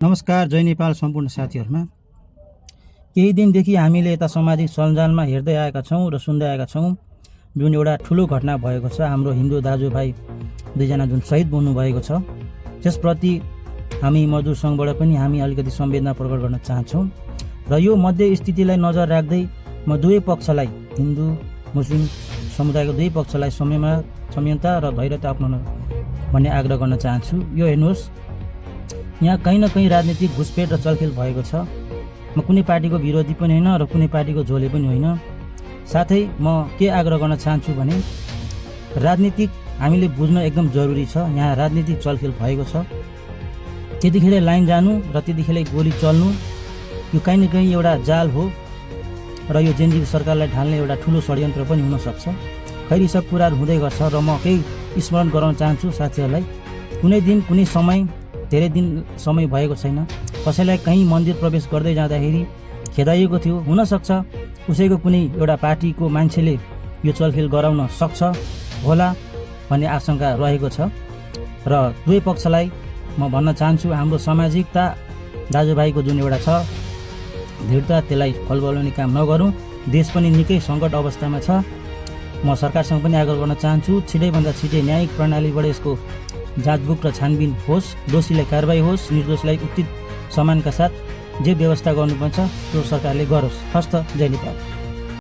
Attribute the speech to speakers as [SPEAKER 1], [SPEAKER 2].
[SPEAKER 1] नमस्कार जय नेपाल सम्पूर्ण साथीहरुमा केही दिनदेखि हामीले यता सामाजिक सञ्जालमा हेर्दै आएका छौं र सुन्दै आएका छौं जुन एउटा ठूलो घटना भएको छ। हाम्रो हिन्दू दाजुभाइ दुईजना जुन शहीद बन्नु भएको छ त्यसप्रति हामी मजदुर संघबाट पनि हामी अलिकति संवेदना प्रकट गर्न चाहन्छौं र यो मध्य स्थितिलाई नजर राख्दै म दुवै पक्षलाई हिन्दू मुस्लिम समुदायको दुवै पक्षलाई संयमता र धैर्यता अपनाउन भन्ने आग्रह गर्न चाहन्छु। यो हेर्नुहोस्, यहाँ कहीं न कहीं राजनीतिक घुसपेट र चलखेल भएको छ। म कुनै पार्टीको विरोधी पनि होइन र कुनै पार्टीको झोले पनि होइन। साथै म के आग्रह गर्न चाहन्छु भने राजनीतिक हामीले बुझ्न एकदम जरुरी छ। यहाँ राजनीतिक चलखेल भएको छ, त्यतिखेर लाइन जानु र त्यतिखेर गोली चल्नु यो कहीं न कहीं एउटा जाल हो र यो जेनजी सरकारलाई ढाल्ने एउटा ठूलो षड्यन्त्र पनि हुन सक्छ। खैर सब कुराहरु हुँदै गर्छ र म केही स्मरण गराउन चाहन्छु साथीहरुलाई। कुनै दिन कुनै समय धेरै दिन समय भएको छैन, कसैलाई कहीं मन्दिर प्रवेश गर्दै जाँदाखेरि खेदाइएको थियो, हुन सक्छ उसैको कुनै एउटा पार्टीको मान्छेले यो चलखेल गराउन सक्छ होला भन्ने आशंका रहेको छ र दुवै पक्षलाई म भन्न चाहन्छु हाम्रो सामाजिकता दाजुभाइको जुन एउटा छ दृढता त्यसलाई फलबलाउने काम नगरौं। देश पनि निकै संकट अवस्थामा छ। म सरकारसँग पनि आग्रह गर्न चाहन्छु छिटैभन्दा छिटै न्यायिक प्रणालीबाट यसको जाँचबुक र छानबिन होस्, दोषीलाई कारबाही होस्, निर्दोषलाई उचित सम्मानका साथ जे व्यवस्था गर्नुपर्छ त्यो सरकारले गरोस्। हस्त जय नेपाल।